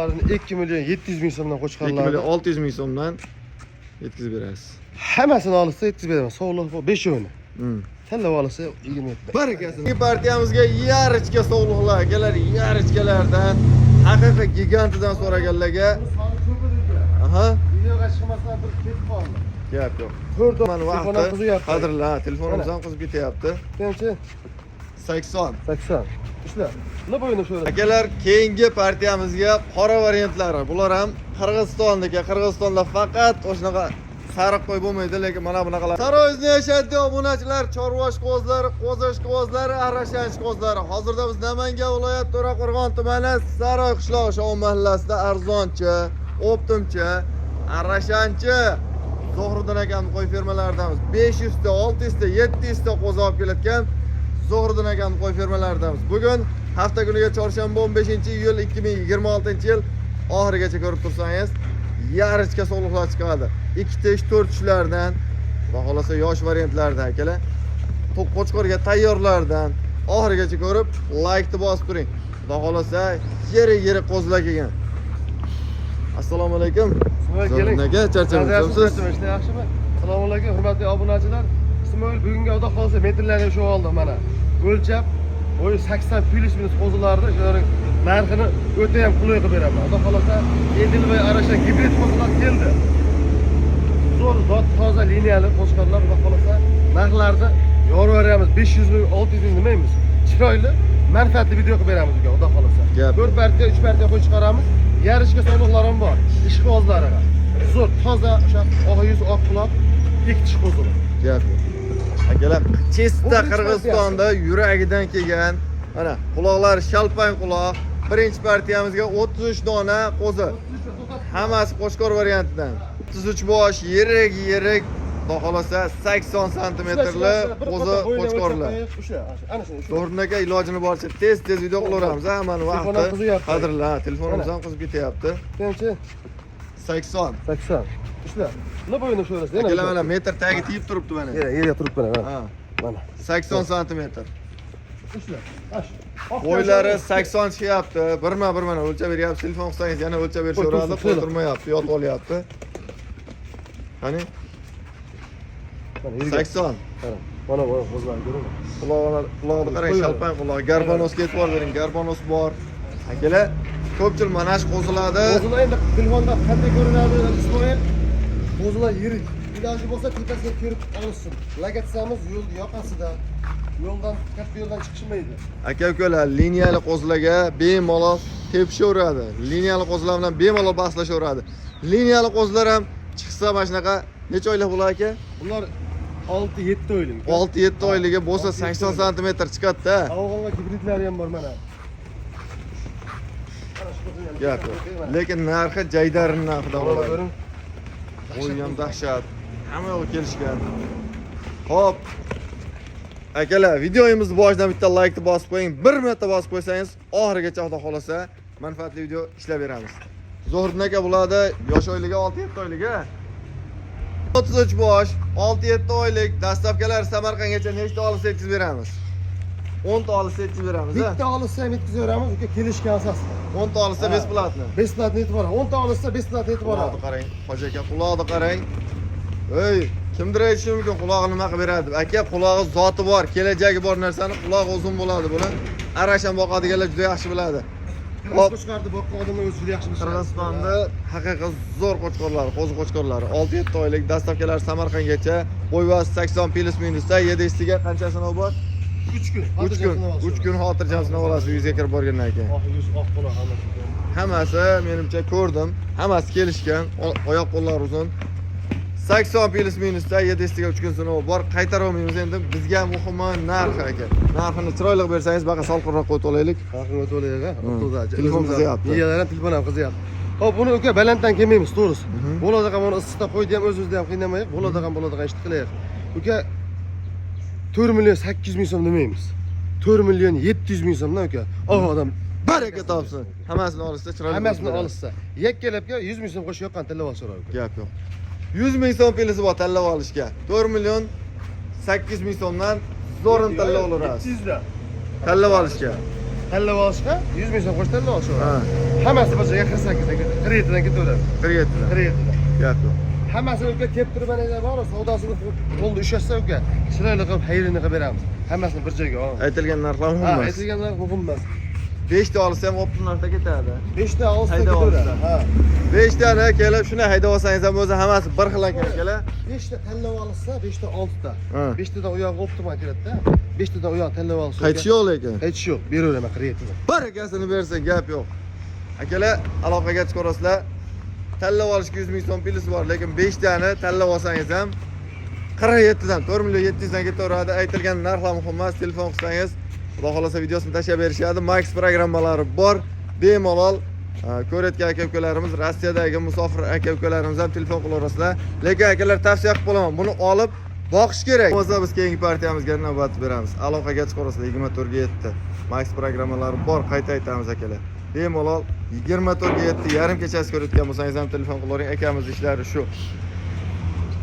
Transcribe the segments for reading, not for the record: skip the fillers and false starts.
2 million 700 ming so'mdan 2 qo'chqorlarni million 600 ming so'mdan yetkazib berasiz. Hammasini olsa yetkazib beraman. Sog'liq bu beshovini. Tanlab olsa 27. Barakasini. Partiyamizga yarichka sovliqlar, akalar, yarichkalardan, haqiqiy gigantidan so'raganlarga. Aha, Videoga chiqmasdan bir ketib qoldi. Gap yo'q. To'rt Mana telefon ham vaqti. qizyapti. Qadrli, ha, telefonimiz ham qizib ketyapti. Qancha? 80. 80. Ishla. Nima bo'yni shu? Akalar, keyingi partiyamizga qora variantlari. Bular ham Qirg'izistonniki. Qirg'izistonda faqat o'shanaqa sariq qo'y bo'lmaydi, lekin mana bunaqalar. Saroyizni yashaydigan obunachilar, chorvash qo'zlari, qo'zish qo'zlari, arashanch qo'zlari. Hozirda biz Namangan viloyat To'raqo'rg'on tumani Saroy qishlog'i Shovun mahallasida arzonchi, оптом chi, arashanchi Zohriddin akamni qo'y fermalaridamiz. 500 ta, 600 ta, 700 ta qo'zi olib kelayotgan Zohriddin akamni qo'y fermalaridamiz. Bugun hafta kuniga chorshanba, 15 iyul 2026-yil. Oxirigacha ko'rib tursangiz, yarichka sovliqlar chiqadi. Ikki tish, to'rt tishlardan, xudo xohlasa yosh variantlardan, akalar. To'q qo'chqorga tayyorlardan oxirigacha ko'rib, laykni bosib turing. Xudo xohlasa yirik yirik qo'zilar kelgan. Assalomu alaykum. Keling. Zohriddin aka, charchamayapsiz? Ishlar yaxshimi? Assalomu alaykum, hurmatli obunachilar. Ismoil, bugungi xudo xohlasa metrlarni ushlab oldim mana. O'lchab, bo'yi 80 плюс минус qo'zilarni, shularning narxini o'ta ham qulay qilib beraman. Xudo xohlasa Edil va Arashan gibrid qo'zilar keldi. Zo'r zot, toza liniyali qo'chqorlar, xudo xohlasa narxlarni yorib, 500 ming, 600 ming demaymiz. Chiroyli, manfaatli video qilib beramiz uka, xudo xohlasa. Gap. 4 partiya, 3 partiya qo'y chiqaramiz. Yarishga sovliqlar ham bor. Ishqibozlariga. Zo'r, toza, o'sha oq yuz, oq quloq, ikki tish qo'zilar. Gap yo'q. Akalar, чисто Bu birinchi Qirg'izistonda yuragidan kelgan. Mana quloqlari shalpang quloq. Birinchi partiyamizga 33 dona qo'zi. Hammasi qo'chqor variantidan. 33 bosh, yirik yirik, xudo xohlasa 80 santimetrli qo'zi qo'chqorlar. O'sha, ana shuni. To'g'ri aka, ilojini boricha tez tez video qilaveramiz, ha, hammani Telefon ham vaqti. qizyapti. Qadrli, ha, telefonimiz ham qizib ketyapti. Qancha? 80. 80. Ishla. Nima bo'yni shu orasida? Akalar, mana metr tagi tegib turibdi mana. Yerga, yerga turibdi mana. Ha, Mana. 80 santimetr. Ishla. Ash. Bo'ylari 80 chiqyapti. Birma bir mana o'lchab beryapti. Telefon qilsangiz yana o'lchab berishaveradi. Qo'y, Qo'y turmayapti, yotib olyapti. Qani? Mana yerga. 80. Qarang. Mana bu qo'zilarni ko'ringlar. Qulog'ini, qulog'ini qarang, Qo'y. shalpang quloq. Garbanosga e'tibor bering, garbanos bor. Akalar, ko'pchilik mana shu qo'zilarni Qo'zilar endi telefonda qanday ko'rinadi, Ismoil? Qo'zilar yirik. Iloji bo'lsa tepasiga kirib olishsin. Lagatsamiz yo'l yoqasida. Yo'ldan, katta yo'ldan chiqishmaydi. Aka ukalar, liniyali qo'zilarga bemalol tepishaveradi. Liniyali qo'zilar bilan bemalol bahslashaveradi. Liniyali qo'zilar ham chiqsa mana shunaqa necha oylik bo'ladi, aka? Bular 6-7 oylik. 6-7 oyligi bo'lsa 6-7 80 oylik. Santimetr chiqadi-da. Afg'on va gibridlari ham bor mana. Mana shu qo'zi ham. Gap yo'q. Lekin narxi jaydarin narxida Mana bo'ladi. ko'ring. Bo'yi ham dahshat. Hamma yo'g'i kelishgan. Xo'p. Akalar, videomizni boshidan bitta laykni bosib qo'ying. Bir marta bosib qo'ysangiz, oxirigacha xudo xolasa manfaatli video ishlab beramiz. Zohriddin aka bo'ladi, yosh oyligi 6-7 oyligi. 33 bosh, 6-7 oylik, доставка lar Samarqandgacha nechta olsa yetkazib beramiz? 10 ta olsa yetkazib beramiz, ha? Bitta olsa ham yetkazib beramiz, uka, kelishgan asosida. 10 ta olsa Ha. бесплатно. Бесплатно yetib boradi. 10 ta olsa бесплатно yetib Quloqni boradi. qarang, hoji aka, quloqni qarang. Ey, kimdir aytishi mumkin, qulog'i nima qilib beradi deb. Aka, qulog'i zoti bor, kelajagi bor narsani qulog'i uzun bo'ladi buni. Arashan boqadiganlar juda yaxshi biladi. Qirg'iz qo'chqorni boqqan odamlar o'zi juda yaxshi bilishadi. Qirg'izistonda haqiqiy zo'r qo'chqorlar, qo'zi qo'chqorlari. 6-7 oylik, доставка lar Samarqandgacha, bo'y-basti 80 плюс минус da, yedisiga qancha sinov bor? 3 kun. 3 kun. 3 kun xotirjam sinov olasiz uyingizga kirib borgandan keyin. Oq yuz, oq quloq hammasi. Hammasi menimcha ko'rdim. Hammasi kelishgan. Oyoq qo'llari uzun. 80 плюс минус da, yedisiga 3 kun sinov bor. Qaytara olmaymiz endi. Bizga muhimi narxi, aka. Narxini chiroyli qilib bersangiz, baqa salqinroq qo'yib olaylik. Narxini to'laylik, ha. Telefon qizyapti. Niyalar ham, telefon ham qizyapti. Xo'p, buni uka balanddan kelmaymiz, to'g'risi. Bo'ladigan buni issiqda qo'ydi ham o'zimizda ham qiynamaylik, bo'ladigan bo'ladigan ishni qilaylik. Uka, 4 million 800 ming so'm demaymiz. 4 million 700 ming so'mdan, uka. Oq odam Baraka topsin. Hammasini olishsa chiroyli. Hammasini qilib beradi. olishsa, yakkalabga 100 ming so'm qo'shib yoqqan tanlab olsa uka. Gap yo'q. 100 ming so'm плюс i bor tanlab olishga. 4 million 800 ming so'mdan zo'rini tanlab olaverasiz. 700 da. Tanlab olishga. Tanlab olishga 100 ming so'm qo'shib tanlab olishaveradi. Ha. Hammasi bir joyga 48 dan ketadi. 47 dan ketaveradi. 47 dan. 47 dan. Gap yo'q. Hammasini uka kelib turib mana bor, savdosini qo'lda ushlashsa uka, chiroyli qilib xayrini qilib beramiz. Hammasini bir joyga. Ha. Aytilgan narxlar muhim Ha, emas. aytilganlar muhim emas. 5 ta olsa ham optim narxda ketadi. 5 ta olsa Haydab ketaveradi. olsa. Ha. 5 tani kelib shuni haydab olsangiz ham o'zi hammasi bir xil ekan akalar. 5 ta tanlab olsa, 5 ta 6 ta. Ha. 5 tadan u yog'i optimal keladida. 5 tadan u yog'i tanlab olsa. Qaytish yo'q lekin. Qaytish yo'q. Beraveraman 47 dan. Barakasini bersa gap yo'q. Akalar, aloqaga chiqarasizlar. Tanlab olishga 100 ming so'm plyus bor, lekin 5 tani tanlab olsangiz ham 47 dan 4 million 700 dan ketaveradi. Aytilgan narxlar muhim emas. Telefon qilsangiz, Xudo xolasa videosini tashlab berishadi. Max programmalari bor. Bemalol ko'rayotgan aka-ukalarimiz, Rossiyadagi musofir aka-ukalarimiz ham telefon qilaverasizlar. Lekin akalar, tavsiya qilib qolaman, buni olib boqish kerak. Bo'lmasa biz keyingi partiyamizga navbat beramiz. Aloqaga chiqarasizlar 24 ga 7. Max programmalari bor, qayta aytamiz akalar. Bemalol 24 ga 7 yarim kechasi ko'rayotgan bo'lsangiz ham telefon qilavering. Akamiz ishlari shu.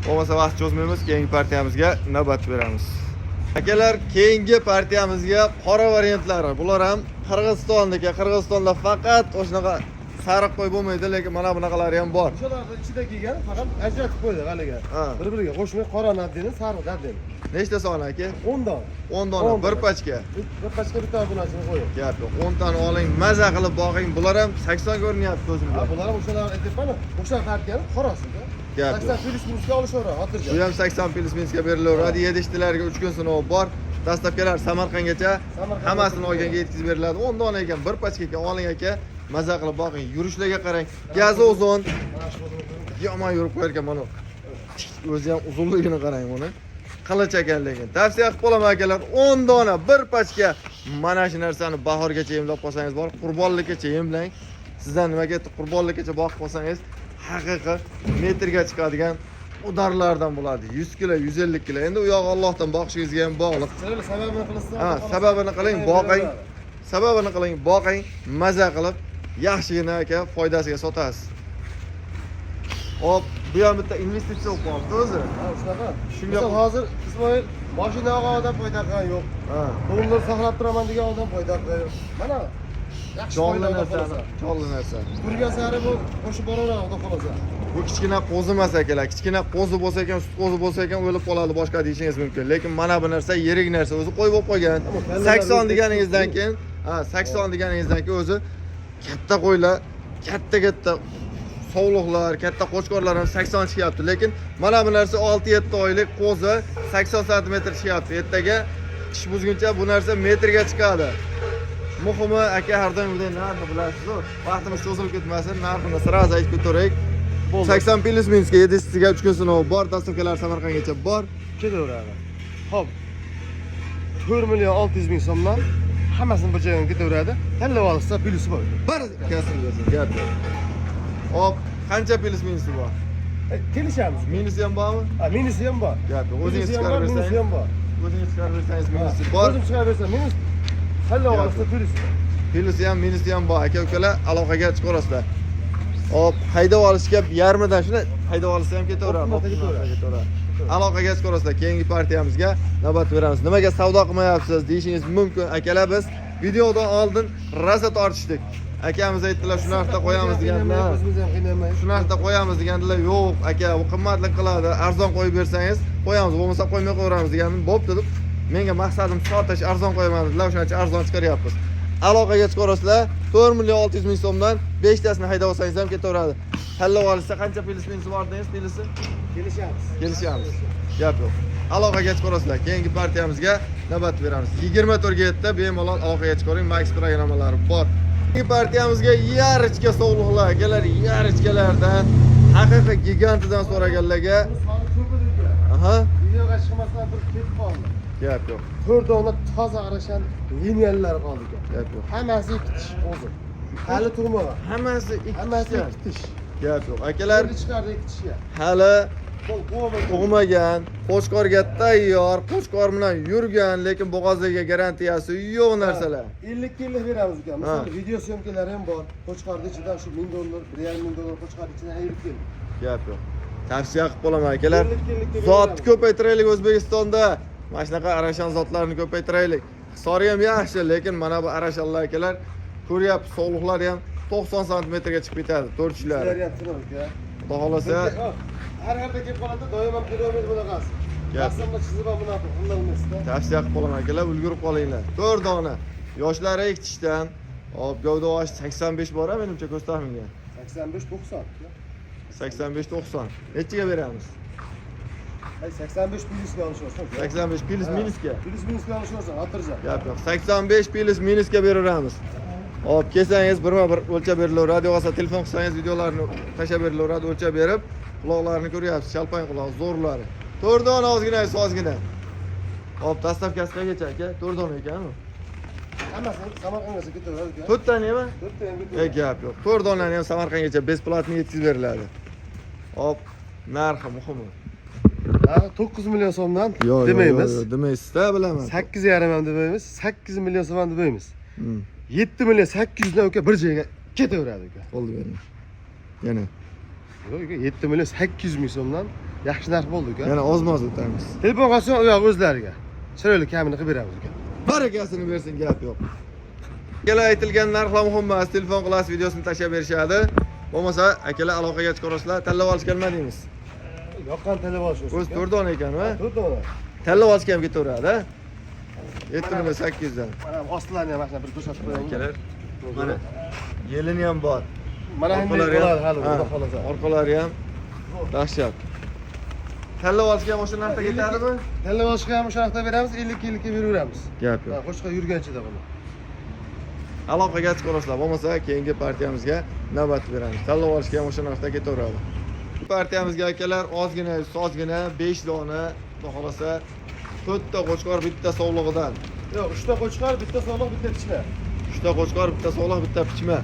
Bo'lmasa vaqt cho'zmaymiz, keyingi partiyamizga navbat beramiz. Akalar, keyingi partiyamizga qora variantlari. Bular ham Qirg'izistonniki. Qirg'izistonda faqat o'shanaqa sariq qo'y bo'lmaydi, lekin mana bunaqalari ham bor. O'shalarni ichida kelgan, faqat ajratib qo'ydik haligi. Ha. Bir-biriga qo'shmay qora nadini, sariq nadini. Nechta son aka? 10 dona. 10 dona, 10 bir dona. pachka. Bir pachka bitta obunachini qo'ying. Gap yo'q. 10 tani oling, maza qilib boqing. Bular ham 80 ko'rinyapti Ha, ko'zimga. bular ham o'shalar aytyapman, o'sha partiyani qorasida. Gap yo'q. 80 plyus minusga olishaveradi, xotirjam. Bu ham 80 plyus minusga berilaveradi. Yedishtilarga 3 kun sinov bor. Dastavkalar Samarqandgacha Samarqandgacha hammasini olganga yetkazib beriladi. 10 dona ekan, bir pachka ekan, oling aka. Maza qilib boqing. Yurishlarga qarang. Gazi uzun. Mana shu o'zini qo'ying. Yomon yurib qo'yar ekan mana. O'zi ham uzunligini qarang buni. Qilich ekan lekin. Tavsiya qilib qolaman akalar, 10 dona bir pachka mana shu narsani bahorgacha emlab qolsangiz bor, qurbonlikkacha emlang. Sizdan nima ketdi? Qurbonlikkacha boqib qolsangiz, haqiqiy metrga chiqadigan udarlardan bo'ladi. 100 kilo, 150 kilo. Endi u yog'i Allohdan, boqishingizga ham bog'liq. Chiroyli sababini qilsa, Ha, sababini qiling, boqing. Sababini qiling, boqing, maza qilib, yaxshigina aka foydasiga sotasiz. Hop, bu ham bitta investitsiya bo'lib qolibdi o'zi. Ha, shunaqa. Shunga- Misol hozir Ismoil mashina olgan odam foyda qilgan yo'q. Ha. Dollar saqlab turaman degan odam foyda qilgan yo'q. Mana yaxshi Jonli foyda xudo narsani, xohlasa. jonli narsa. Turgan sari bu qo'shib boraveradi xudo xohlasa. Bu kichkina qo'zi emas akalar. Kichkina qo'zi bo'lsa ekan, sut qo'zi bo'lsa ekan o'lib qoladi boshqa deyishingiz mumkin. Lekin mana bu narsa yirik narsa, o'zi qo'y bo'lib qolgan. Ammo kallalar 80 deganingizdan keyin, ha, 80 deganingizdan keyin o'zi katta qo'ylar, katta-katta sovliqlar, katta qo'chqorlar ham 80 chiqyapti. Lekin mana bu narsa 6-7 oylik qo'zi 80 sm chiqyapti. Ertaga tish buzguncha bu narsa metrga chiqadi. Muhimi aka, har doim narxi bilasiz-ku. Vaqtimiz cho'zilib ketmasin, narxini сразу aytib ketaveraylik. Bo'ldi. 80 plyus minusga yedisiga 3 kun sinov bor, dastavkalar Samarqandgacha bor. Ketaveradi. Xo'p. 4 million 600 ming so'mdan hammasini bir joydan ketaveradi. Tanlab olsa plyusi bor. Barakasini bersin, gap yo'q. Hop, qancha plyus minusi bor? Kelishamiz. Minusi ham bormi? Ha, minusi ham bor. Gap yo'q. O'zingiz Minusi ham chiqarib bor, minusi bersangiz, ham bor. o'zingiz chiqarib bersangiz minusi bor. O'zim chiqarib bersam minus. Tanlab Gap olsa yo'q. plyusi bor. Plyusi ham, minusi ham bor. Aka ukalar, aloqaga chiqarasizlar. Hop, haydab olishga yarmidan shuni haydab olsa ham ketaveradi. Optimal ketaveradi. Ketaveradi. Aloqaga chiqarasizlar. Keyingi partiyamizga navbat beramiz. Nimaga savdo qilmayapsiz deyishingiz mumkin. Akalar, biz videodan oldin rosa tortishdik. Akamiz aytdilar, shu narxda qo'yamiz deganlar. O'zimiz ham qiynalmay. Shu narxda qo'yamiz degandilar. Yo'q, aka, bu qimmatlik qiladi. Arzon qo'yib bersangiz, qo'yamiz, bo'lmasa qo'ymay qo'yaveramiz degandim. Bo'pti deb, menga maqsadim sotish, arzon qo'yaman dedilar, o'shaning uchun arzon chiqaryapmiz. Aloqaga chiqarasizlar. 4 million 600 ming so'mdan 5 tasini haydab olsangiz ham ketaveradi. Tanlab olishsa qancha plyus minusi bor dedingiz, plyusi? Kelishamiz. Kelishamiz. Gap yo'q. Aloqaga chiqarasizlar. Keyingi partiyamizga navbat beramiz. 24 ga 7 bemalol aloqaga chiqaring. Max programmalari bor. Keyingi partiyamizga yarichka sovliqlar, akalar, yarichkalardan haqiqiy gigantidan so'raganlarga. Bu soni ko'p edi uka. Aha, Videoga chiqmasdan bir ketib qoldi. gap yo'q. 4 dona toza arashan liniyalari qoldi uka. Gap yo'q. Hammasi ikki tish qo'zi. Hali tug'magan. Hammasi ikki Hammasi tishdan. ikki tish. Gap yo'q. Akalar, Endi chiqardi ikki tishga. hali Qo'l qo'yma. tug'magan, qo'chqorga tayyor, qo'chqor bilan yurgan, lekin bo'g'oziga garantiyasi yo'q narsalar. 50 ellik beramiz uka. Ha. Misol video syomkalari ham bor. Qo'chqorni ichidan shu 1000 dollar, 1,5 ming dollar qo'chqor ichidan ayirib keldi. Gap yo'q. Tavsiya qilib qolaman akalar. 50 ellikka Zotni beramiz. ko'paytiraylik O'zbekistonda. Mana shunaqa arashan zotlarni ko'paytiraylik. Hisori ham yaxshi, lekin mana bu arashallar akalar ko'ryapsiz, sovliqlari ham 90 santimetrga chiqib ketadi, to'rt tishlari. Sizlar ham tiniq aka. Xudo xohlasa Har harda kelib qoladi, doim ham kelavermaydi bunaqasi. Gap. Rasmda chizib ham bunaqa qilolmaysizda. Tavsiya qilib qolaman akalar, ulgurib qolinglar. 4 dona. Yoshlari ikki tishdan. Hop, gavda osh 85 bor, menimcha ko'z taxminga. 85 90. 85 90. Nechiga beramiz? Ay 85 plyusga olishaversin. 85 plyus minusga. Plyus minusga olishaversin, xotirjam. Gap yo'q. 85 plyus minusga beraveramiz. Hop, kelsangiz birma-bir o'lchab berilaveradi, yo'qsa telefon qilsangiz videolarni tashlab berilaveradi, o'lchab berib, quloqlarini ko'ryapsiz, shalpang quloq, zo'rlari. 4 dona ozgina, ozgina. Hop, доставка si qayergacha aka? 4 dona ekanmi? Hammasini Samarqandgacha ketaveradi aka. 4 tanami? To'rtta ham E ketaveradi. gap yo'q. 4 donani ham Samarqandgacha бесплатно yetkazib beriladi. Hop, narxi muhimi. Ha, 9 million so'mdan Yo'q, demaymiz. Yo'q, demaysiz-da, bilaman. 8,5 ham demaymiz, 8 million so'm ham demaymiz. 7 million 800 dan uka bir joyga ketaveradi uka. Bo'ldi bering. Yana. Yo'q uka, 7 million 800 ming so'mdan yaxshi narx bo'ldi uka. Yana ozmoz o'tamiz. Telefon qilsa u yoq o'zlariga. Chiroyli kamini qilib beramiz uka. Barakasini bersin, gap yo'q. Akalar, aytilgan narxlar muhim emas. Telefon qilasiz, videosini tashlab berishadi. Bo'lmasa akalar aloqaga chiqarasizlar. Tanlab olishga nima deymiz? Yoqqan tanlab olish. O'zi 4 dona ekanmi? 4 dona. Tanlab olishga ham ketaveradi. 7 million 800 dan. Mana bu ostlarni ham mana bir ko'rsatib qo'yaylik. Akalar, mana yelini ham bor. Mana endi Orqalari ham- bo'ladi hali, Ha, xudo xohlasa. Orqalari ham dahshat. Tanlab olishga ham o'sha narxda ketadimi? Tanlab olishga ham o'sha narxda beramiz, 50 50 ga beraveramiz. Gap yo'q. Ha, qo'shqa yurganchida buni. Aloqaga chiqarasizlar, bo'lmasa keyingi partiyamizga navbat beramiz. Tanlab olishga ham o'sha narxda ketaveradi. Partiyamizga akalar ozgina, ozgina 5 dona, xudo xohlasa 4 ta qo'chqor, bitta sovlig'idan. Yo'q, 3 ta qo'chqor, bitta sog'liq, bitta pichma. 3 ta qo'chqor, bitta sovliq, bitta pichma.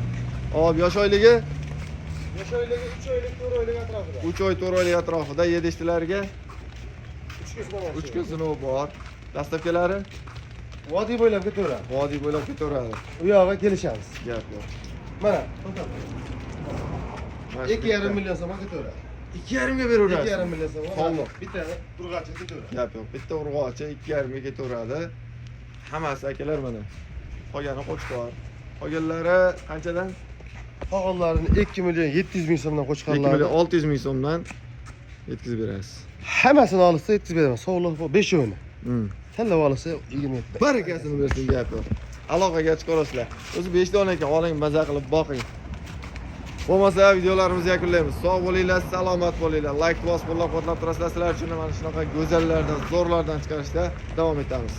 Hop, yosh oyligi Yosh oyligi 3 oylik, 4 oylik atrofida. 3 oy, 4 oylik atrofida yedishtilarga 3 kun sinov. 3 kun sinov bor. Доставка lari Vodiy bo'ylab ketaveradi. Vodiy bo'ylab ketaveradi. U yog'iga kelishamiz. Gap yo'q. Mana, Mana shu 2,5 million so'mga ketaveradi. 2,5 ga beraverasiz. 2,5 million so'mga. Sog'liq. Bitta urg'achi ketaveradi. Gap yo'q. Bitta urg'ochi 2,5 ga ketaveradi. Hammasi akalar mana. Qolgani qo'chqor. Qolganlari qanchadan? Qolganlarini 2 million 700 ming so'mdan 2 qo'chqorlarni million 600 ming so'mdan yetkazib berasiz. Hammasini olsa yetkazib beraman. Sog'liq bu 5 o'yini. Tanlab olsa 27. Barakasini bersin, gap yo'q. Aloqaga chiqarasizlar. O'zi 5 dona ekan, oling, maza qilib boqing. Bo'lmasa videolarimizni yakunlaymiz. Sog' bo'linglar, salomat bo'linglar. Like bosib, qo'llab-quvvatlab turasizlar. Sizlar uchun mana shunaqa go'zallardan, zo'rlardan chiqarishda davom etamiz.